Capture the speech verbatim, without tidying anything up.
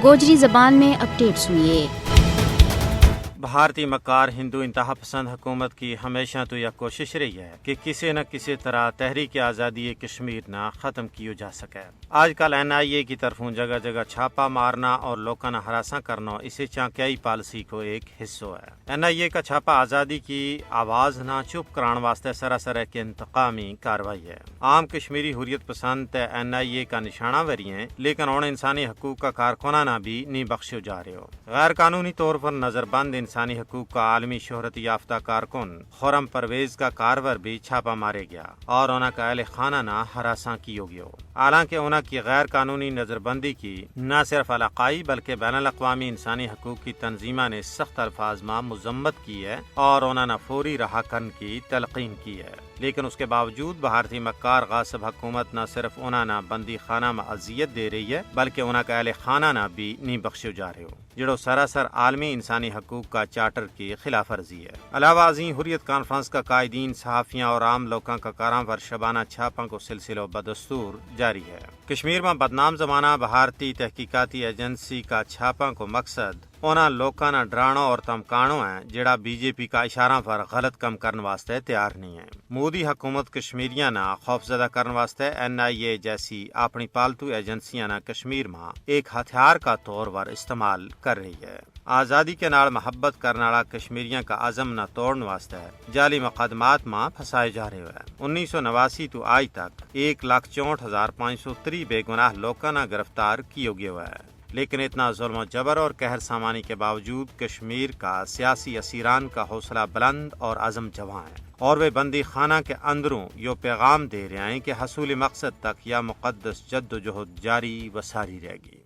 گوجری زبان میں اپڈیٹ سنیے۔ بھارتی مکار ہندو انتہا پسند حکومت کی ہمیشہ تو یہ کوشش رہی ہے کہ کسی نہ کسی طرح تحریک آزادی کشمیر نہ ختم کیو جا سکے۔ آج کل این آئی اے کی طرفوں جگہ جگہ چھاپا مارنا اور لوکاں نہ ہراساں کرنا اسے چانکیائی پالیسی کو ایک حصو ہے۔ این آئی اے کا چھاپا آزادی کی آواز نہ چپ کران واسطے سراسر ایک انتقامی کاروائی ہے۔ عام کشمیری حریت پسند تے این آئی اے کا نشانہ ویری ہیں، لیکن ہن انسانی حقوق کا کارکناں نا بھی نہیں بخشیو جا رہیو۔ غیر قانونی طور پر نظر بند انسانی حقوق کا عالمی شہرت یافتہ کارکن خرم پرویز کا کارور بھی چھاپا مارے گیا اور انہاں کا اہل خانہ نا ہراساں کیو گیو۔ حالانکہ انہاں کی غیر قانونی نظر بندی کی نہ صرف علاقائی بلکہ بین الاقوامی انسانی حقوق کی تنظیماں نے سخت الفاظ ما مذمت کی ہے اور انہاں نا فوری رہا کرن کی تلقین کی ہے، لیکن اس کے باوجود بھارتی مکار غاصب حکومت نہ صرف انہاں نا بندی خانہ ما اذیت دے رہی ہے بلکہ انہاں کا اہل خانہ نا بھی نہیں بخشیو جا رہیو، جڑو سراسر عالمی انسانی حقوق کا چارٹر کی خلاف ورزی ہے۔ علاوہ ازیں حریت کانفرنس کا قائدین، صحافیاں اور عام لوکاں کا کاراں پر شبانہ چھاپاں کو سلسلو بدستور جاری ہے۔ کشمیر ما بدنام زمانہ بھارتی تحقیقاتی ایجنسی کا چھاپاں کو مقصد انہاں لوکاں نا ڈرانو اور تمکانو ہے جڑا بی جے پی کا اشاراں پر غلط کم کرن واسطے تیار نہیں ہے۔ مودی حکومت کشمیریاں نا خوفزدہ کرن واسطے این آئی اے جیسی اپنی پالتو ایجنسیاں نا کشمیر ما ایک ہتھیار کا طور پر استعمال کر رہی ہے۔ آزادی کے نال محبت کرن آلا کشمیریاں کا عزم نا توڑن واسطے جعلی مقدمات ما پھنسائے جا رہیو ہے۔ انیس سو نواسی تو آج تک ایک لاکھ چونٹھ ہزار پانچ سو تری بے گناہ لوکاں نا گرفتار کیو گیو ہے، لیکن اتنا ظلم و جبر اور قہر سامانی کے باوجود کشمیر کا سیاسی اسیران کا حوصلہ بلند اور عزم جوان ہے اور ویہ بندی خانہ کے اندروں یوہ پیغام دے رہیا ہیں کہ حصول مقصد تک یا مقدس جد و جہد جاری و ساری رہ گی۔